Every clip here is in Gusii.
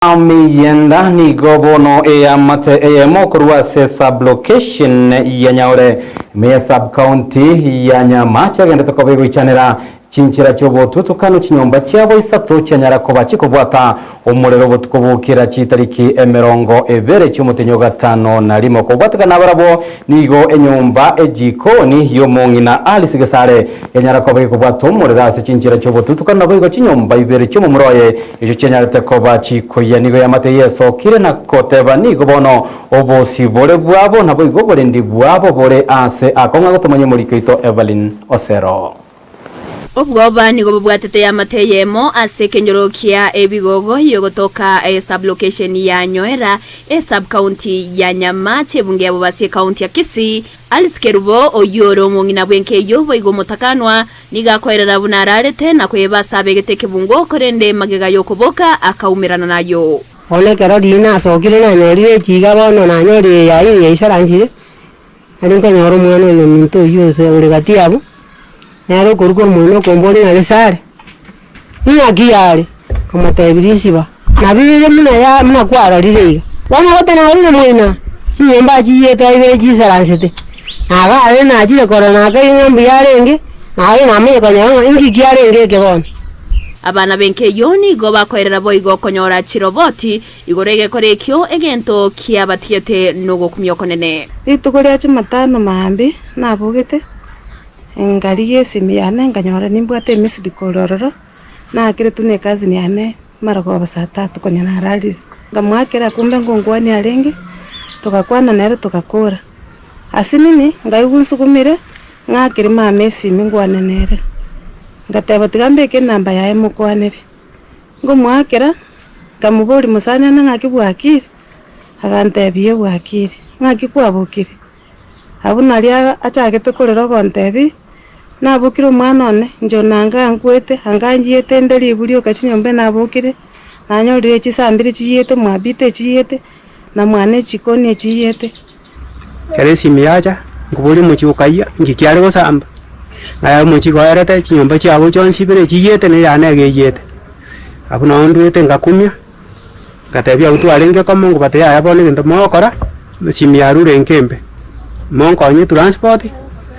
Ameyenda nigo bono eamate eyemo korwa ase sub-location ya Nyaore ime ya sub-county ya Nyamache agendete koba egoichanera chinchera chi'obotutukanu chinyomba chiabo isato chianyara koba chikobwata omorero obotuko bokera chitariki emerongo ebere chi'omotenyi o gatano na rimo. Kobwatekana nabarabwo nigo enyomba ejikoni y'omong'ina Alice Gesare yanyara koba gekobwata omorero ase chinchera chi'obotutukanu naboigo chinyomba ibere chi'omomura oye Echio chianyarete koba chikoyia nigo eamate yesokire na goteba nigo bono obosibore bwabo naboigo oborendi bwabo bore aase akong'a gotomanya omoriki oito Evelyn Osero. Obwoba nigo bobwatete eamate eyemo ase ekenyoro kia Ebigogo yogotoka esub-location ya Nyoera, esub-county ya Nyamache ebunge ya Bobasi ecounty ya Kisii. Alice Kerubo, oyio ore omong'ina bw'enka eyio, boigo omotakanwa, nigo akoerera buna ararete na koyeba ase abegete ekebungo, korende magega y'okoboka akaumerana nayio. Bono ekero riria nasokire nanyorire echiga bono nanyorire yaye yaisaransire, nari nkonyora omwana oyo ominto oyio ase ore gati yabo, nere okorwa korwa moino okomboria ng'a gesare, ing'aki yare? Nkamotebia risiba, nabo ere buna ya buna kwarorire iga. Bono ogoteba narure moino, chinyomba chiiyete ibere chisaransete, nabo aye nachire korora nakaigwa ng'a mbuya arenge, naye namanye konyora ng'a inki kiarenge eke bono. Abana b'enka eyio nigo bakoerera boigo konyora chiroboti igoro egekora ekio egento kiabatigete nogokumia okonene. Rituko ria Jumatano mambia nabogete, Nkarigia esimi yane nkanyora nimbwate emissed call ororo, naakeretwe na ecousin yane marogoba saa tatu konya nararire. Nkamoakera kumbe ngonkwania arenge, togakwana nere togakora. Ase nini, nkaigwa nsugumire, ng'akere mama esimi nkwane nere. Ngateba tiga mbeke enamba yaye mokwanere. Nkomoakera, nkamoboria mosani one ng'aki bwakire? Agantebia bwakire. Ng'aki kwabokire? Abwo nario achagete korera ogontebia, Nabokire omwana one, inche onanga ankwete, anga anyiete inde ribu rioka chinyomba enabokire, nanyorire chisambire chiyiete, mwabite echiyiete, na mwane echikoni echiyiete. Ekero esimi yacha, nkoboria omochie okayia, nki kiare gosamba? Naye omochie koerete chinyomba chiabo chionsi ibere chiyiete na eyane iga eyiete. Abwo nabo ndwete ngakumia, Ngatebia abwo twarenge komo ngobatebia yaya bono egento mogokora, esimi yarure enka embe, monkonye etransport,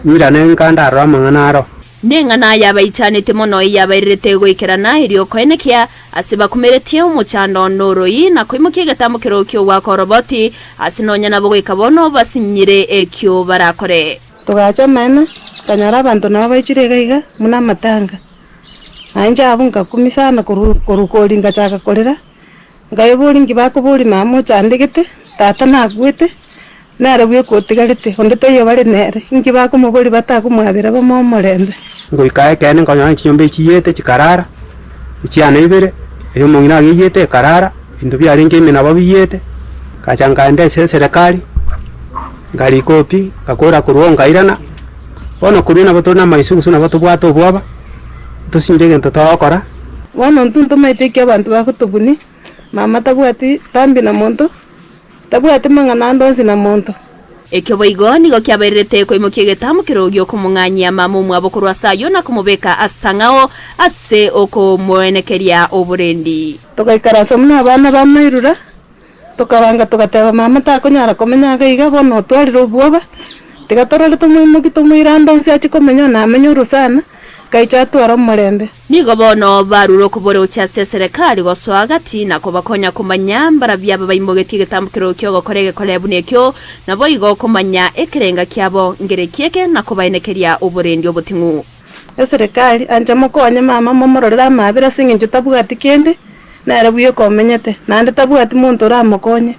ng'irane nka ndarore amang'ana aro. Neng'ana yabaichanete mono eyabairerete goikerana erio koenekia ase bakumeretie omochando noroi na koimokia egetambo kero ki'ogoaka oroboti, ase nonya nabo goika bono basinyire ekio barakore. Togacha amaene, tokanyora abanto nabo baichire iga iga buna amatanga. Na inche abwo nkakumia sana korwa korwa koria ngachaka korera, nkaeboria nki bakoboria mama ochandegete, tata nakwete, nere bweka otigarete, onde taiyo bare nere, inki bakomoboria batakomwabera bamoe omorembe. Ngoika ekeene nkonyora chinyomba echiiyete chikarara, echiane ibere, eria omong'ina ageiyete ekarara, ebinto biarenge ime nabo biiyete, ngacha nkaenda ase eserekari, nkarika pi, ngakora korwa oo nkairana. Bono korwa nabo tore namaisugusu nabo tobwate obwoba, tosinche egento togokora. Bono intwe ntomaete eki abanto bagotobunia, mama tabwati dhambi na monto, tabwati mang'ana ande onsi na monto. Ekio boigo nigo kiabairerete koimokia egetambo kerogo gi'okomong'anyia mama omwabo korwa ase ayio na komobeka ase ang'ao ase okomoenekeria oborendi. Togaikaransa buna abana ba mairura, Tokaranga togateba, Mama takonyara komenya iga iga, bono otwarire obwoba, tiga torore tomoimokie tomoire ande onsi achie komenya, onye namenye orosana, gaicha atware omorembe. Nigo bono barure okobora gochia ase eserekari gosoa gati na kobakonya komanya mbarabwo aba baimogetie egetambokero ki'ogokora egekore buna ekio, naboigo komanya ekerenga kiabo ngereki eke na kobaenekeria oborendi oboting'u. Eserekari, ancha mokonye mama momororere amaabera ase eng'encho tabwati kende, nere bweka omenyete, naende tabwati monto oramokonye.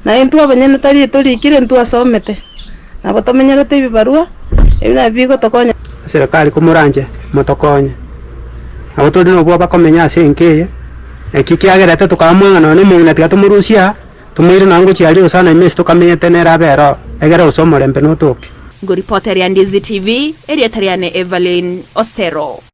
Na intwe abanyene tari torikire intwe asomete, nabo tomenyerete ebibarua, ebi nabio bigotokonya. Eserekari komoranche motokonye, nabo tore nobwoba komenya ase enka eye, naki ekiagerete tokamwang'a nonya na omong'ina tiga tomorusie aa, tomoire nonya ngochia aria orosana ime ase tokamenyete nere abe ero, egere gose omorembe notoke. Ngoripoteria Ndizi TV, erieta riane Evelyn Osero.